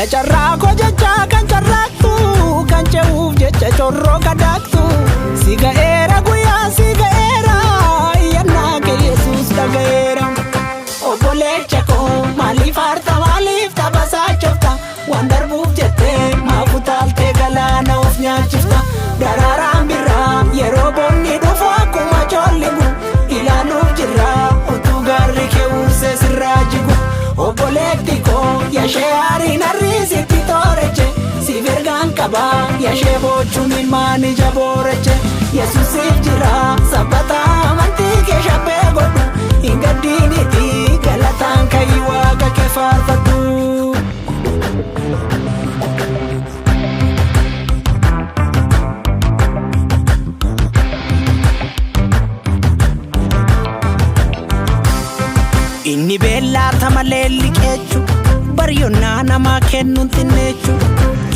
Yaa carraa koo jechaa kan carraaqtu, kan ce'uuf jecha chorroo kadaaqtu. Si ga'eera, guyyaa si ga'eera, iyyannaa kee Yesuus dhaga'eera. Obboleecha koo, maaliif aarta? Maaliif taphasaa chofta? Waan darbuuf jettee maaf utaaltee galaana of nyaachifta? Daraaraan birraa yeroo bonni dhufu akkuma colligu ilaaluuf jirra, utuu gaarri kee ursee sirraa jigu. Obboleetti koo, yashee aariin harriisitti tooreche, siif ergaan qaba, yashee boochuun ilmaan ija booreche. Yesuusiif jira sabbata, amantii kee shabbee godhu, hin gaddiiniti, galataan kayyi, waaqa kee faarfadhu. Inni beellaata malee liqeechu, baryonnaa namaa kennuun xinneechu,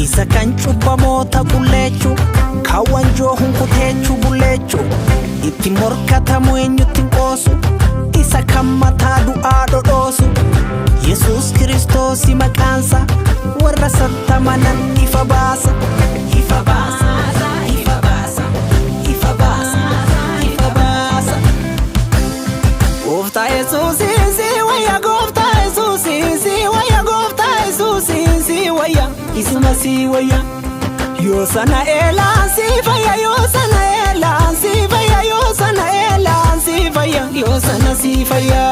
isa kan cubbamoota qulleechu, kan wanjoo hunkuteechu bulleechu, itti morkatamu eenyutti hin qoosu, isa kan mataa du'aa dhodhoosu. Yesuus Kiristoosi maqaansa, warra sattamanan ifa baasa. Ifa baasa, ifa baasa, ifa baasa, ifa baasa. Gooftaa Yesuusiin si wayya, Gooftaa Yesuusiin si wayya, Gooftaa Yesuusiin si wayya, isuma si wayya. Yoo sana eelaan si fayya, yoo sana eelaan si fayya, yoo sana eelaan si fayya, yoo sana si fayya.